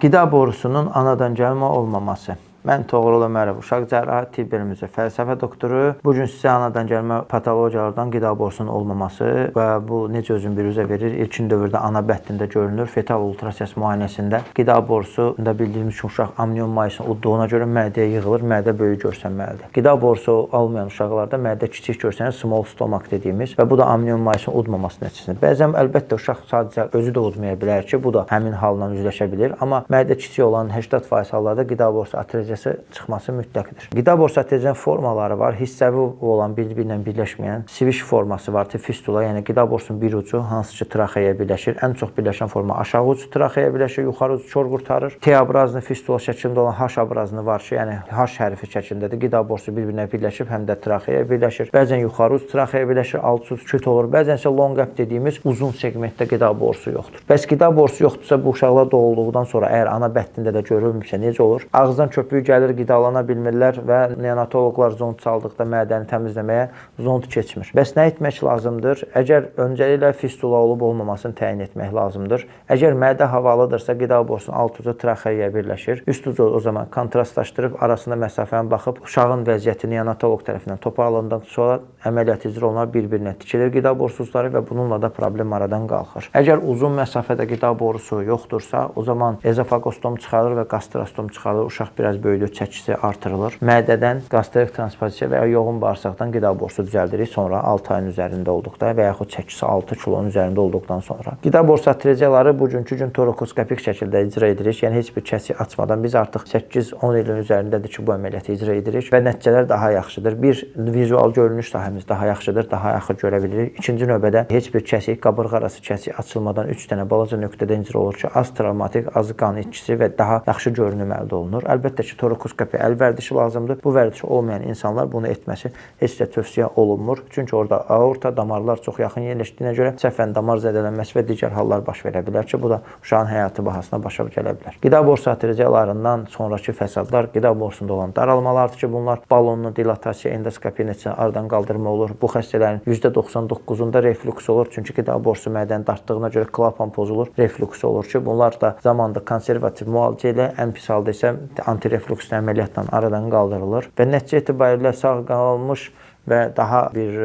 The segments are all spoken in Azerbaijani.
Qida borusunun anadan gəlmə olmaması. Mən Toğrul Ömərov, uşaq cərrahı, tibb elmi fəlsəfə doktoru. Bu gün sizə anadan gəlmə patologiyalardan qida borusunun olmaması və bu necə özünü biruzə verir? İlkin dövrdə ana bətnində görünür. Fetal ultrasəs müayinəsində qida borusunda bildiyimiz kimi uşaq amnion mayesini udduğuna görə mədəyə yığılır, mədə böyük görsənməlidir. Qida borusu olmayan uşaqlarda mədə kiçik görsənir, small stomach dediyimiz və bu da amnion mayesini udmaması nəticəsində. Bəzən əlbəttə uşaq sadəcə özü də udmaya bilər ki, bu da həmin halla üzləşə bilir, amma mədə kiçik olan 80% hallarda qida borusu atreziyası çıxması mütləqdir. Qida borusu atreziyasının formaları var. Hissəvi olan, bir-birinə birləşməyən siviş forması var, fistula, yəni qida borusunun bir ucu hansı ki traxeya birləşir. Ən çox birləşən forma aşağı ucu traxeya birləşir, yuxarı ucu kor qurtarır. T-obrazlı fistula şəklində olan H obrazlı var ki, yəni H hərfi şəklindədir. Qida borusu bir-birinə birləşib həm də traxeya birləşir. Bəzən yuxarı uc traxeya birləşir, alt uc küt olur. Bəzən isə long gap dediyimiz uzun segmentdə qida borusu yoxdur. Bəs qida borusu yoxdursa, bu uşaqlar doğulduqdan sonra əgər ana bətnində də görülmürsə necə olur? Ağızdan köpüyü gəlir, qidalana bilmirlər və neonatoloqlar zond çaldıqda mədəni təmizləməyə zond keçmir. Bəs nə etmək lazımdır? Əgər öncəliklə fistula olub olmamasını təyin etmək lazımdır. Əgər mədə havalıdırsa, qida borusunun alt ucu traxeyaya birləşir. Üst ucu o zaman kontrastlaşdırıb arasında məsafəni baxıb uşağın vəziyyəti neonatoloq tərəfindən toparlandıqdan sonra əməliyyat icra olunar, bir-birinə tikilir qida borusu ucları və bununla da problem aradan qalxır. Əgər uzun məsafədə qida borusu yoxdursa, o zaman ezofagostom çıxarılır və qastrostom çıxarılır. Uşaq biraz böyüdür, çəkisi artırılır. Mədədən qastrik transpozisiya və ya yoğun bağırsaqdan qida borusu düzəldirik sonra 6 ayın üzərində olduqda və yaxud çəkisi 6 kilonun üzərində olduqdan sonra. Qida borusu atreziyaları bugünkü gün torakoskopik şəkildə icra edirik. Yəni heç bir kəsik açmadan biz artıq 8-10 ilin üzərindədir ki, bu əməliyyatı icra edirik və nəticələr daha yaxşıdır. Bir, vizual görünüş sahəmiz daha yaxşıdır, daha yaxın görə bilirik. İkinci növbədə heç bir kəsik, qabırğa arası kəsik açılmadan 3 dənə balaca nöqtədən icra olur ki, az travmatik, az qan itkisi və daha yaxşı görünüm əldə olunur. Əlbəttə ki, torakoskopi əl vərdişi lazımdır. Bu vərdişi olmayan insanlar bunu etməsi heç də tövsiyə olunmur. Çünki orada aorta, damarlar çox yaxın yerləşdiyinə görə səhvən damar zədələnməsi və digər hallar baş verə bilər ki, bu da uşağın həyatı bahasına başa gələ bilər. Qida borusu atreziyalarından sonrakı fəsadlar qida borusunda olan daralmalardır ki, bunlar balonlu dilatasiya, endoskopi nəticəsində aradan qaldırma olur. Bu xəstələrin %99-unda reflüks olur. Çünki qida borusu mədəni dartdığına görə klapan pozulur, reflüks olur ki, bunlar da zamanda konservativ müalicə ilə, ən pis halda isə antireflüks əməliyyatla aradan qaldırılır və nəticə etibarilə sağ qalmış və daha bir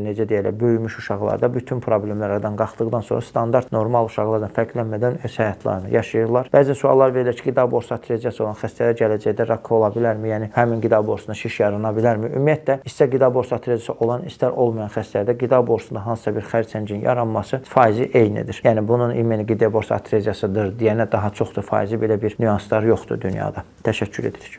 necə deyirlər, böyümüş uşaqlarda bütün problemlər aradan qalxdıqdan sonra standart normal uşaqlardan fərqlənmədən öz həyatlarını yaşayırlar. Bəzi suallar verilir ki, qida borusu atreziyası olan xəstələr gələcəkdə rak ola bilərmi? Yəni həmin qida borusunda şiş yarana bilərmi? Ümumiyyətlə istər qida borusu atreziyası olan, istər olmayan xəstələrdə qida borusunda hansısa bir xərçəngin yaranması faizi eynidir. Yəni bunun immuni qida borusu atreziyasıdır deyənə daha çoxdur faizi, belə bir nüanslar yoxdur dünyada. Təşəkkür edirik.